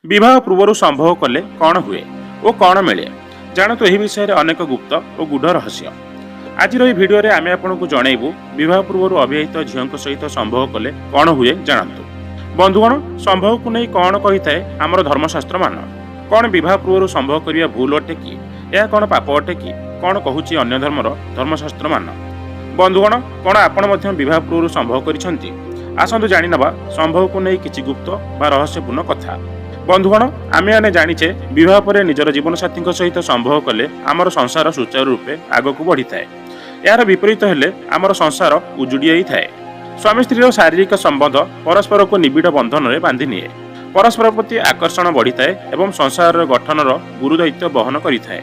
ବିବାହ ପୂର୍ବରୁ ସମ୍ଭୋଗ କଲେ କ'ଣ ହୁଏ ଓ କ'ଣ ମିଳେ, ଜାଣନ୍ତୁ ଏହି ବିଷୟରେ ଅନେକ ଗୁପ୍ତ ଓ ଗୂଢ଼ ରହସ୍ୟ। ଆଜିର ଏହି ଭିଡ଼ିଓରେ ଆମେ ଆପଣଙ୍କୁ ଜଣାଇବୁ, ବିବାହ ପୂର୍ବରୁ ଅବିବାହିତ ଝିଅଙ୍କ ସହିତ ସମ୍ଭୋଗ କଲେ କ'ଣ ହୁଏ ଜାଣନ୍ତୁ। ବନ୍ଧୁଗଣ, ସମ୍ଭୋଗକୁ ନେଇ କ'ଣ କହିଥାଏ ଆମର ଧର୍ମଶାସ୍ତ୍ର ମାନ? କ'ଣ ବିବାହ ପୂର୍ବରୁ ସମ୍ଭୋଗ କରିବା ଭୁଲ ଅଟେ କି? ଏହା କ'ଣ ପାପ ଅଟେ କି? କ'ଣ କହୁଛି ଅନ୍ୟ ଧର୍ମର ଧର୍ମଶାସ୍ତ୍ର ମାନ? ବନ୍ଧୁଗଣ, କ'ଣ ଆପଣ ମଧ୍ୟ ବିବାହ ପୂର୍ବରୁ ସମ୍ଭୋଗ କରିଛନ୍ତି? ଆସନ୍ତୁ ଜାଣିନେବା ସମ୍ଭୋଗକୁ ନେଇ କିଛି ଗୁପ୍ତ ବା ରହସ୍ୟପୂର୍ଣ୍ଣ କଥା। ବନ୍ଧୁଗଣ, ଆମେମାନେ ଜାଣିଛେ, ବିବାହ ପରେ ନିଜର ଜୀବନସାଥୀଙ୍କ ସହିତ ସମ୍ଭୋଗ କଲେ ଆମର ସଂସାର ସୁଚାରୁ ରୂପେ ଆଗକୁ ବଢ଼ିଥାଏ। ଏହାର ବିପରୀତ ହେଲେ ଆମର ସଂସାର ଉଜୁଡ଼ି ଯାଇଥାଏ। ସ୍ୱାମୀ ସ୍ତ୍ରୀର ଶାରୀରିକ ସମ୍ବନ୍ଧ ପରସ୍ପରକୁ ନିବିଡ଼ ବନ୍ଧନରେ ବାନ୍ଧି ନିଏ। ପରସ୍ପର ପ୍ରତି ଆକର୍ଷଣ ବଢ଼ିଥାଏ ଏବଂ ସଂସାରର ଗଠନର ଗୁରୁ ଦାୟିତ୍ୱ ବହନ କରିଥାଏ।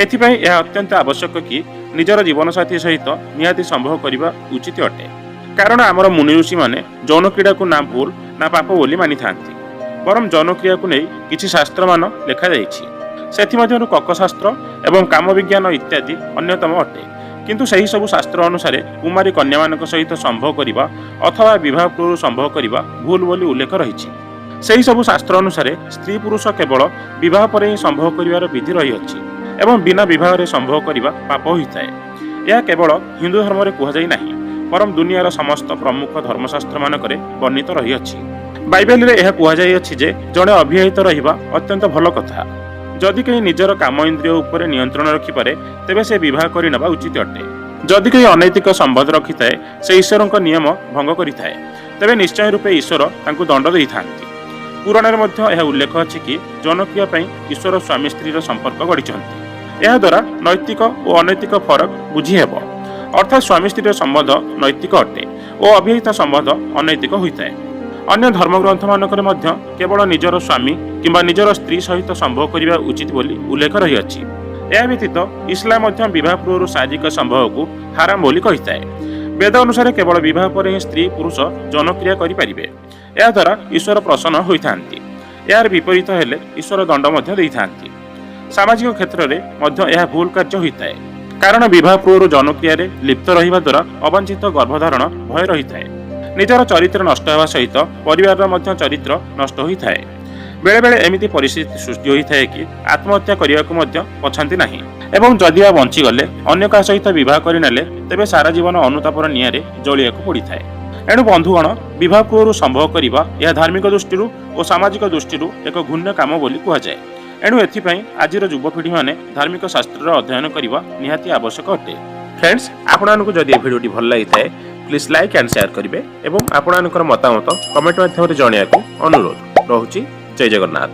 ଏଥିପାଇଁ ଏହା ଅତ୍ୟନ୍ତ ଆବଶ୍ୟକ କି ନିଜର ଜୀବନସାଥୀ ସହିତ ନିହାତି ସମ୍ଭୋଗ କରିବା ଉଚିତ ଅଟେ। କାରଣ ଆମର ମୁନି ଋଷିମାନେ ଯୌନକ୍ରୀଡ଼ାକୁ ନା ଭୁଲ ନା ପାପ ବୋଲି ମାନିଥାନ୍ତି, ବରଂ ଯୌନକ୍ରିୟାକୁ ନେଇ କିଛି ଶାସ୍ତ୍ରମାନ ଲେଖାଯାଇଛି। ସେଥିମଧ୍ୟରୁ କକଶାସ୍ତ୍ର ଏବଂ କାମବିଜ୍ଞାନ ଇତ୍ୟାଦି ଅନ୍ୟତମ ଅଟେ। କିନ୍ତୁ ସେହି ସବୁ ଶାସ୍ତ୍ର ଅନୁସାରେ କୁମାରୀ କନ୍ୟାମାନଙ୍କ ସହିତ ସମ୍ଭୋଗ କରିବା ଅଥବା ବିବାହ ପୂର୍ବରୁ ସମ୍ଭୋଗ କରିବା ଭୁଲ ବୋଲି ଉଲ୍ଲେଖ ରହିଛି। ସେହି ସବୁ ଶାସ୍ତ୍ର ଅନୁସାରେ ସ୍ତ୍ରୀ ପୁରୁଷ କେବଳ ବିବାହ ପରେ ହିଁ ସମ୍ଭୋଗ କରିବାର ବିଧି ରହିଅଛି ଏବଂ ବିନା ବିବାହରେ ସମ୍ଭୋଗ କରିବା ପାପ ହୋଇଥାଏ। ଏହା କେବଳ ହିନ୍ଦୁ ଧର୍ମରେ କୁହାଯାଇ ନାହିଁ, ବରଂ ଦୁନିଆର ସମସ୍ତ ପ୍ରମୁଖ ଧର୍ମଶାସ୍ତ୍ରମାନଙ୍କରେ ବର୍ଣ୍ଣିତ ରହିଅଛି। ବାଇବେଲରେ ଏହା କୁହାଯାଇଅଛି ଯେ ଜଣେ ଅବିବାହିତ ରହିବା ଅତ୍ୟନ୍ତ ଭଲ କଥା। ଯଦି କେହି ନିଜର କାମ ଇନ୍ଦ୍ରିୟ ଉପରେ ନିୟନ୍ତ୍ରଣ ରଖିପାରେ, ତେବେ ସେ ବିବାହ କରିନେବା ଉଚିତ ଅଟେ। ଯଦି କେହି ଅନୈତିକ ସମ୍ବନ୍ଧ ରଖିଥାଏ, ସେ ଈଶ୍ୱରଙ୍କ ନିୟମ ଭଙ୍ଗ କରିଥାଏ, ତେବେ ନିଶ୍ଚୟ ରୂପେ ଈଶ୍ୱର ତାଙ୍କୁ ଦଣ୍ଡ ଦେଇଥାନ୍ତି। ପୁରାଣରେ ମଧ୍ୟ ଏହା ଉଲ୍ଲେଖ ଅଛି କି ଯୌନକ୍ରିୟା ପାଇଁ ଈଶ୍ୱର ସ୍ୱାମୀ ସ୍ତ୍ରୀର ସମ୍ପର୍କ ଗଢ଼ିଛନ୍ତି। ଏହାଦ୍ୱାରା ନୈତିକ ଓ ଅନୈତିକ ଫରକ ବୁଝି ହେବ। ଅର୍ଥାତ୍ ସ୍ୱାମୀ ସ୍ତ୍ରୀର ସମ୍ବନ୍ଧ ନୈତିକ ଅଟେ ଓ ଅବିବାହିତ ସମ୍ବନ୍ଧ ଅନୈତିକ ହୋଇଥାଏ। ଅନ୍ୟ ଧର୍ମଗ୍ରନ୍ଥମାନଙ୍କରେ ମଧ୍ୟ କେବଳ ନିଜର ସ୍ୱାମୀ କିମ୍ବା ନିଜର ସ୍ତ୍ରୀ ସହିତ ସମ୍ଭୋଗ କରିବା ଉଚିତ ବୋଲି ଉଲ୍ଲେଖ ରହିଅଛି। ଏହା ବ୍ୟତୀତ ଇସଲାମ ମଧ୍ୟ ବିବାହ ପୂର୍ବରୁ ଶାରୀରିକ ସମ୍ଭୋଗକୁ ହାରାମ ବୋଲି କହିଥାଏ। ବେଦ ଅନୁସାରେ କେବଳ ବିବାହ ପରେ ହିଁ ସ୍ତ୍ରୀ ପୁରୁଷ ଯୌନକ୍ରିୟା କରିପାରିବେ। ଏହାଦ୍ୱାରା ଈଶ୍ୱର ପ୍ରସନ୍ନ ହୋଇଥାନ୍ତି। ଏହାର ବିପରୀତ ହେଲେ ଈଶ୍ୱର ଦଣ୍ଡ ମଧ୍ୟ ଦେଇଥାନ୍ତି। ସାମାଜିକ କ୍ଷେତ୍ରରେ ମଧ୍ୟ ଏହା ଭୁଲ କାର୍ଯ୍ୟ ହୋଇଥାଏ। କାରଣ ବିବାହ ପୂର୍ବରୁ ଯୌନକ୍ରିୟାରେ ଲିପ୍ତ ରହିବା ଦ୍ୱାରା ଅବାଞ୍ଛିତ ଗର୍ଭଧାରଣ ଭୟ ରହିଥାଏ। ନିଜର ଚରିତ୍ର ନଷ୍ଟ ହେବା ସହିତ ପରିବାରର ମଧ୍ୟ ଚରିତ୍ର ନଷ୍ଟ ହୋଇଥାଏ। ବେଳେବେଳେ ଏମିତି ପରିସ୍ଥିତି ସୃଷ୍ଟି ହୋଇଥାଏ କି ଆତ୍ମହତ୍ୟା କରିବାକୁ ମଧ୍ୟ ପଛାନ୍ତି ନାହିଁ ଏବଂ ଯଦି ବା ବଞ୍ଚିଗଲେ, ଅନ୍ୟ କାହା ସହିତ ବିବାହ କରିନେଲେ, ତେବେ ସାରା ଜୀବନ ଅନୁତାପର ନିଆଁରେ ଜଳିବାକୁ ପଡ଼ିଥାଏ। ଏଣୁ ବନ୍ଧୁଗଣ, ବିବାହ ପୂର୍ବରୁ ସମ୍ଭୋଗ କରିବା ଏହା ଧାର୍ମିକ ଦୃଷ୍ଟିରୁ ଓ ସାମାଜିକ ଦୃଷ୍ଟିରୁ ଏକ ଘୃଣ୍ୟ କାମ ବୋଲି କୁହାଯାଏ। ଏଣୁ ଏଥିପାଇଁ ଆଜିର ଯୁବପିଢ଼ିମାନେ ଧାର୍ମିକ ଶାସ୍ତ୍ରର ଅଧ୍ୟୟନ କରିବା ନିହାତି ଆବଶ୍ୟକ ଅଟେ। ଫ୍ରେଣ୍ଡସ୍, ଆପଣମାନଙ୍କୁ ଯଦି ଏ ଭିଡ଼ିଓଟି ଭଲ ଲାଗିଥାଏ, ପ୍ଲିଜ୍ ଲାଇକ୍ ଆଣ୍ଡ ସେୟାର କରିବେ ଏବଂ ଆପଣମାନଙ୍କର ମତାମତ କମେଣ୍ଟ ମାଧ୍ୟମରେ ଜଣାଇବାକୁ ଅନୁରୋଧ ରହୁଛି। ଜୟ ଜଗନ୍ନାଥ।